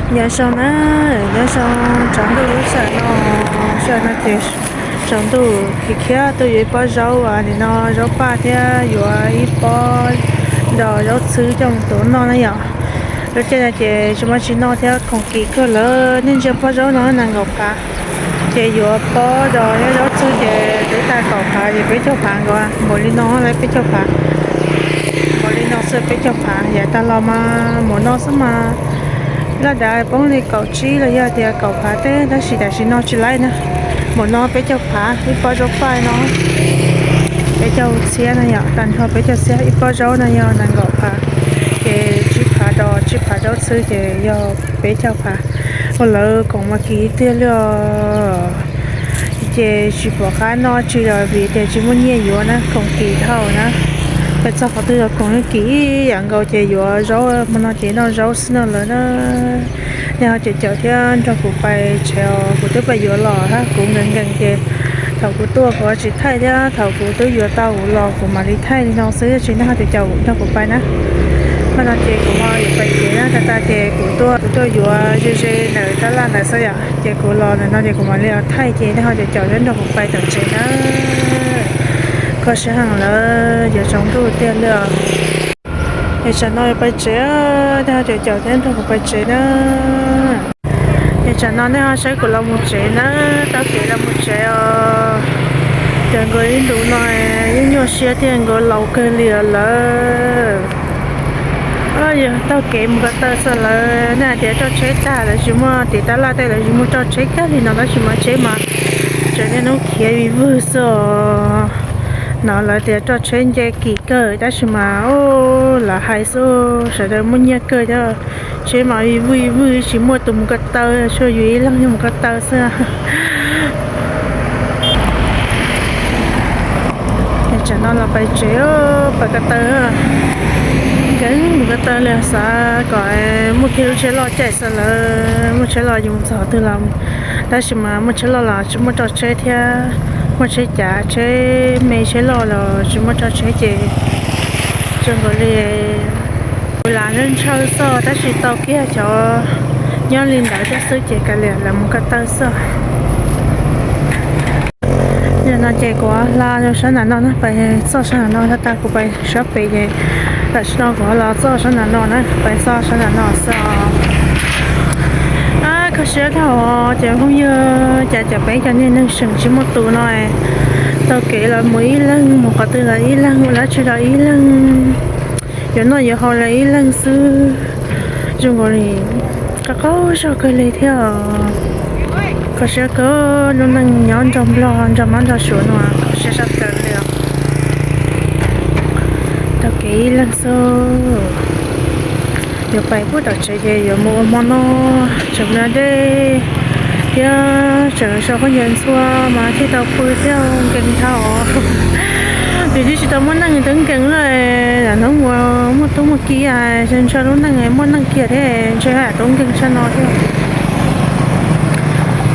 Nyob zoo na, nyob zoo tsaus ntuj lub sij hawm no, sij hawm no ces tsaus ntuj khiav khiav tuaj yuav ib pob zaub, nim no zaub paj thiab yuav ib pob dos zaub txhwb coj mus tuav noj na yom. Lub caij no ces tsis muaj tsis noj thiab khoom kim kawg lawm, nej ntsia pob zaub no nees nkaum phav, ces yuav pob dos thiab zaub txhwb ces twb tag kaum phav ces peb caug phav nkaus, npaum li no lawm peb caug phav. Npaum li no xwb peb caug phav, yav tag los mas npaum no xwb mas laj dav poob li kaum tsib los yog tias kaum phav teb, tab sis tam sim no tsis laib na. Npaum no peb caug phav ib pob zaub paj no, peb caug txhiab na yom, tag nrho peb caug txhiab, ib pob zaub no yog nees nkaum phav, ces tsib phav dos tsib phav zaub txhwb ces yog peb caug phav. Ua lawv khoom mas kim tiag li os. Ces tsis pom qab noj tsi los vim tias tsis muaj nyiaj yuav na, khoom kim dhau na. Peb txog qhov twg los khoom kim ib yam nkaus ces yuav zaub hmo no ces noj zaub xwb no lawm na. Nej ho caum caum thiab nrog kuv pais tsev os, kuv twb pais yuav los hab, kuv nkees nkees ces thaum kuv tuaj kuv tsis thaij thiab, thaum kuv twb yuav tau kuv los kuv mam li thaij li no xwb, tsis nej ho caum caum nrog kuv pais na. Hmo no ces kuv ho yuav pais tsev na, tas tas ces kuv tuaj, kuv tuaj yuav ze ze ntawm tab laj ntawd xwb yom, ces kuv los ntawm no ces kuv mam li thaij ces nej ho caum caum thiab nrog kuv pais tom tsev na. Kho siab heev lawm, yuav tsaus ntuj tiag li os. Es tsam no yuav pais tsev, nej ho caum caum thiab nrog kuv pais tsev na. Es tsam no nej ho saib kuv los mus tsev na, taug kev los mus tsev os. Ces nkaus ib ntus no yeej nyuaj siab thiab, nkaus laus kawg li os lawm. Yog taug kev mus ko taw xwb lawm, nej hais tias roj tsheb tag lawv tsis muaj, tim tab laj tej lawv tsis muaj roj tsheb kawg li no, tab sis mas tsheb mas tseem niaj hnub khiav vij vwg xwb os. No lawv tias roj tsheb nce kim kawg tab sis mas lawv hais xwb, sawv daws muaj nyiaj kawg thiab, tsheb mas vij vwg vij vwg tsis muaj tus mus ko taw, tsuas yus ib leeg mus ko taw xwb. Tsam no los pais tsev, pais ko taw, nkees mus ko taw li, xav kom muaj kiag lub tsheb loj caij xwb lawm, muaj tsheb loj yus mus txog twg los, tab sis mas muaj tsheb loj los tsis muaj roj tsheb thiab, muaj tsheb cav tsheb me tsheb loj los tsis muaj roj tsheb ces zoo nkaus li lam ntshaw ntshaw xwb, tab sis tau kiag cov nyob li ntawd thiab xwb ces kav liam lawv mus ko taw xwb. Yog no ces kuv hla rau sab nram no na, pais txoj sab nram no, tab tas kuv pais sab pem ces tam sim no kuv los txoj sab nram no na, pais txoj sab nram no xwb os. Kho siab dhau ces phooj ywg, cas cov peb cov niag neeg seem tsis muaj tus no, taug kev los mus ib leeg, mus qhov twg los ib leeg, ua dab tsi los ib leeg, yuav noj yuav haus los ib leeg xwb. Zoo nkaus li qab qaub zog kawg li thiab. Kho siab kawg, lub neej nyob nrog nplog nrog mab nrog suav no kho siab sab plaws li os. Taug kev ib leeg xwb. Yuav pais pub tom tsev ces yuav mus ua hmo noj, tseem me dej thiab tseem so khaub ncaws ntxhua mas thiaj tau pw thiab nkees dhau. Vim twb tsis tau muaj neej twb nkees lawm, lam hnub uas muaj tub muaj ki, ntshe lub neej muaj neej kiag thiab ntshe tub nkeeg sab no thiab.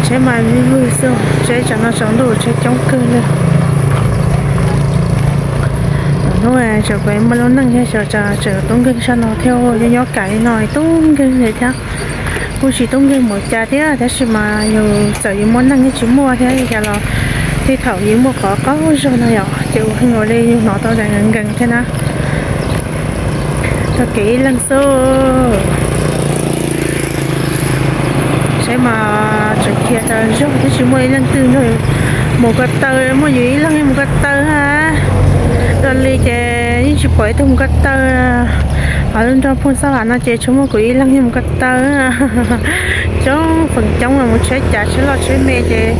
Tsheb mas vij vwg xwb, tsheb tsam no tsaus ntuj tsheb coob kawg li. Hnub tseem pem muaj lub neej thiab, tseem tub nkeeg sab no thiab, nyob nyob kam li no tub nkeeg li thiab. Kuj tsis tub nkeeg npaum cas thiab, tab sis mas yus txawm yus muaj neej thiab tsis muaj thiab li cas los tej thaum yus muaj qhov qaub zog no yom, ces ua hwj ua li yus hnov tau tas nkees nkees thiab na. Taug kev ib leeg xwb. Saib mas tseem khiav tas zog thiab tsis muaj ib leej twg nrog mus ko taw, muaj yus ib leeg mus ko taw hab. Ua li ces yeej tsis pom ib tug mus ko taw. Hos lub nroog Phooj Xab Vam no ces tsuas muaj kuv ib leeg mus ko taw. Coob feem coob los mus tsheb cav tsheb loj tsheb me ces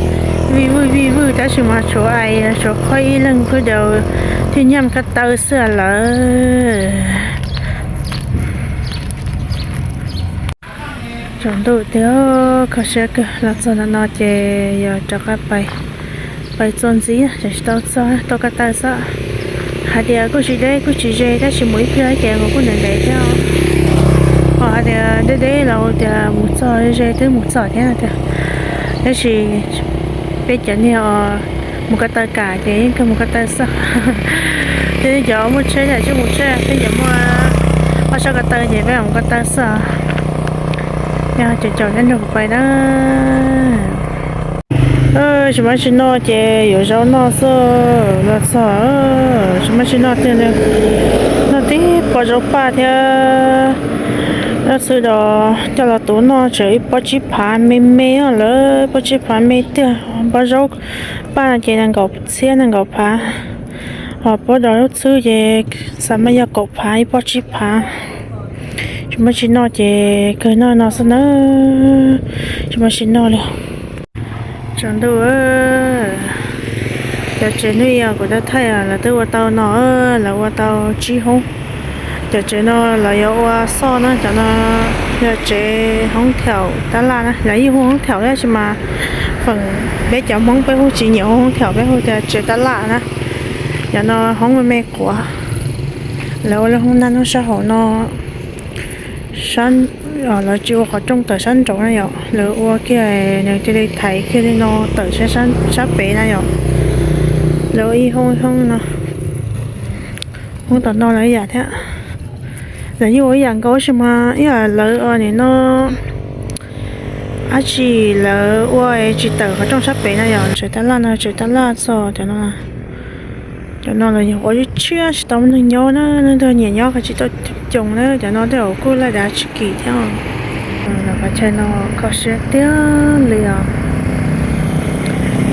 vij vwj vij vwj, tab sis mas tshuav ais tshuav qhov ib leeg phwj daws thiaj nyiam ko taw xwb lawm. Tsaus ntuj tiag, kho siab kawg, los txog ntawm no ces yog rov qab pais, pais txuas ntxiv, tseem tsis tau txog, tau ko taw xwb. Hais tias kuj tsis deb kuj tsis ze, tab sis mus ib pliag ces nkaus kuj ntev ntev thiab. Ho hais tias deb deb los tias mus txog ze twb mus txog thiab tiag. Tab sis peb cov niag mus ko taw kam ces yeej kawg mus ko taw xwb. Ces cov muaj tsheb ces tsis mus tsheb, peb cov muaj ob sab ko taw ces peb mus ko taw xwb. Caum caum thiab nrog kuv pais na. Tsis muaj tsis noj ces yuav zaub noj xwb los txog. Tsis muaj tsis noj tiag li. Noj tib pob zaub paj thiab zaub txhwb dos coj los tuv noj tseem ib pob tsib phav me me lawm, pob tsib phav me tiag. Pob zaub paj no ces nees nkaum txhiab nees nkaum phav, ho pob dos zaub txhwb ces xav mas yog kaum phav ib pob tsib phav. Tsis muaj tsis noj ces kawg noj no xwb na. Tsis muaj tsis noj li. Tsaus ntuj, cov tsev hnub ib kuv tab thaij lawv twb ua tau no, lawv ua tau tsib hoob. Cov tsev no lawv yuav ua xoj na, cov no yog tsev hoob thaum tab laj na, lawv yeej hu hoob thaum tab sis mas feem peb cov Hmoob peb hu tsis nyiam hu hoob thaum, peb hu tias tsev tab laj na. Cov no hoob me me quav, lawv ua lub hoob nab nub sab hauv no, lawv tsis ua qhov rooj tawm sab nraud na yom, lawv ua kiag nws cia li thaiv kiag li no tawm sab pem na yom. Lawv ua ib hoob ib hoob no. Hoob tom no lawv ib yam thiab, lawv yeej ua ib yam nkaus tab sis mas ib yam lawv ua nim no dab tsi lawv ua tsis tawm qhov rooj sab pem na yom. Tsev tab laj no tsev tab laj txog cov no. Cov no los yog ua tshiab tsis tau muaj neeg nyob na, leej twg nyiam nyob qhov tsis tau coos na, cov no tej zaum kuj laj dav tsis kim thiab. Lawv qhov chaw no kho siab tiag li os.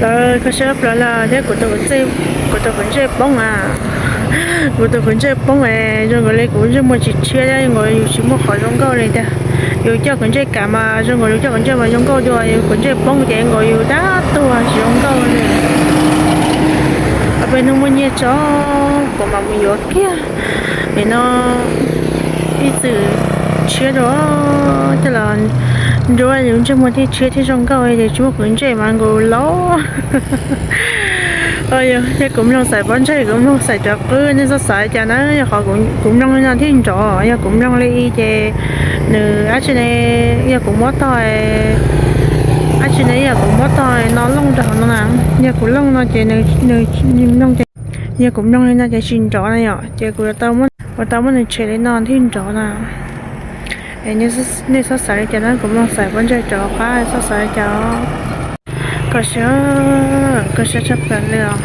Lawv kho siab plaws lawm thiab kuv tus kwv ntsej poob a, kuv tus kwv ntsej poob es zoo nkaus li kuv ntsej muag tsis tshiab thiab zoo nkaus yus tsis muaj qhov zoo nkauj li tiag. Yus coj kwv ntsej kam mas zoo nkaus yus coj kwv ntsej mas zoo nkauj dua, yus kwv ntsej poob ces nkaus yus dab tuag tsis zoo nkauj li. Ob peb hnub muaj nyiaj tso, kuv mam mus yuav kiag. Nim no ib txwm tshiab dua, coj los nruab yus ntsej muag thiaj tshiab thiab zoo nkauj, ces tsis muaj kwv ntsej mas nkaus laus. Yog kuv mloog xaiv pob ntseg, kuv mloog xaiv cov qwb, nej txhob xav li cas na, yog qhov kuv mloog li no thiaj nrov, yog kuv mloog li ces nws dab tsi ne, yog kuv muab tog, dab tsi ne, yog kuv muab tog no looj rau hauv no na, yog kuv looj no ces nws, yog kuv mloog li no ces tsis nrov na yom, ces kuv yuav tau muab nws tshem li no thiaj nrov na. Nej txhob xav li cas na, kuv mloog xaiv pob ntseg rov qab, txhob xav li cas. Kho siab, kho siab tshaj plaws li os.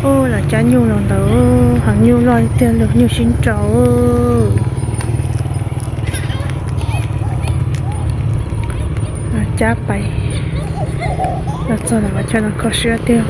Ub, los cab nyuj los ntawd, heev nyuj loj tiag, los nyuj sib nraus. Los cab pais, los txog ntawm qhov chaw no kho siab tiag.